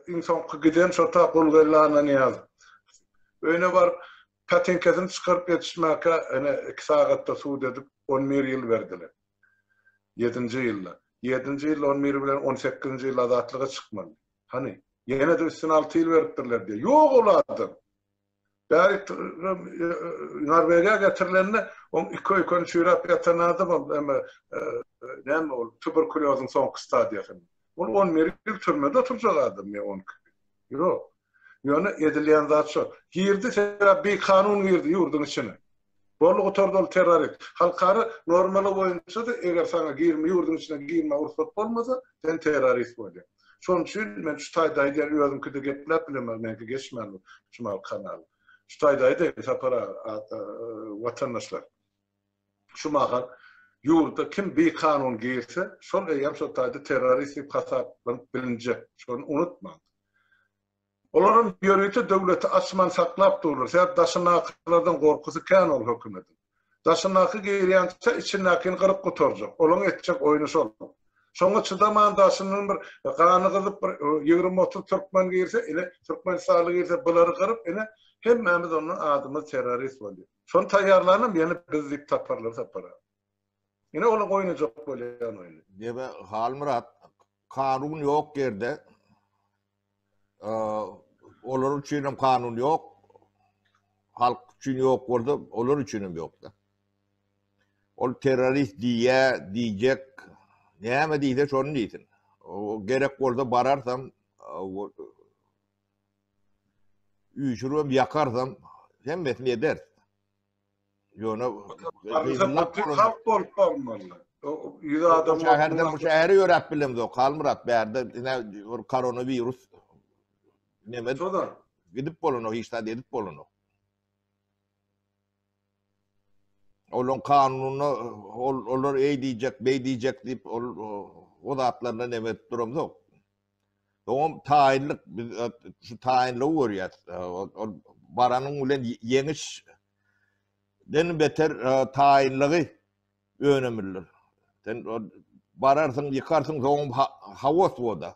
iň soňky giden şo ta Gulgeldi Annanyýazow. Öýüne baryp, patinkesini çykaryp ýetişmäkä, ene iki sagatda sud edip, on bir ýyl berdiler. Ýedinji ýylda. Ýedinji ýylda on bir bilen on sekizinji ýylda azatlyga çykmaly. Hany, ýene-de üstüne alty ýyl beripdirler diýýär. Ýok ol adam. Bäri Norwegiýa getirilende oň iki öýkeni çüýräp ýatan adam ol eme näme ol tuberkulýozyň soňky stadiýasynda. Ol 11 ýyl türmede oturjak adam ýa 12. Ýok. Ýöne edilýän zat şo. Girdi sebäp bikanun girdi ýurduň içine. Boldy gutardy ol terrorist. Halkara normalar boýunça-da eger saňa girme ýurduň içine girme rugsat bolmasa sen terrorist bolýaň. Şonuň üçin men şu taýda aýdýan özüňkide gepläp bilemok meňki geçmän dur şu mal kanal. Şu taýda aýdaýyn Sapar aga watandaşlar. Şu mahal ýurda kim bikanun girse şol eýýäm şo taýda terrorist diýip hasaplanyp bilinjek. Şony unutmaň. Olaram ýörite döwleti açman saklap durlar. Sebäp daşyndakylardan gorkusy kän ol hökümediň. Daşyndaky girýänçä içindäkini gyryp gutarjak. Olaň etjek oýny şol. Şoňa çydaman daşyndan bir gany gyzyp bir 20-30 türkmen girse, ine türkmenistanly girse bulary gyryp ine hemmämiz onda adymyz terrorist bolýar. Şony taýýarlanam ýene biz diýip taparlar Sapar aga. Ine olaň oýnajak bolýan oýny. Neme Halmyrat kanun ýok ýerde Olar üçin hem kanun ýok. Halk üçin ýok bolsa, olar üçin hem ýok-da. Ol terrorist diýýä, diýjek, näme diýse şony diýsin. Gerek bolsa bararsam, üýşüribem ýakarsam, hemmesini ederis. Ýöne halk bolup bolmaly. 100 adam şäherden bu şähere ýöräp bilemzok. Halmyrat bärde ine bir koronawirus neme Şoda. Gidip bolanok, hiç zat edip bolanok. Olaň kanunyna ol olar eý diýjek, beý diýjek diýip ol o zatlaryna neme edip duramzok. Soňam taýynlyk biz şu taýynlygy görýäs. Ol baranyň bilen ýeňiş den beter taýynlygy önemlidir. Sen bararsyň, ýykarsyň, soňam haos boda.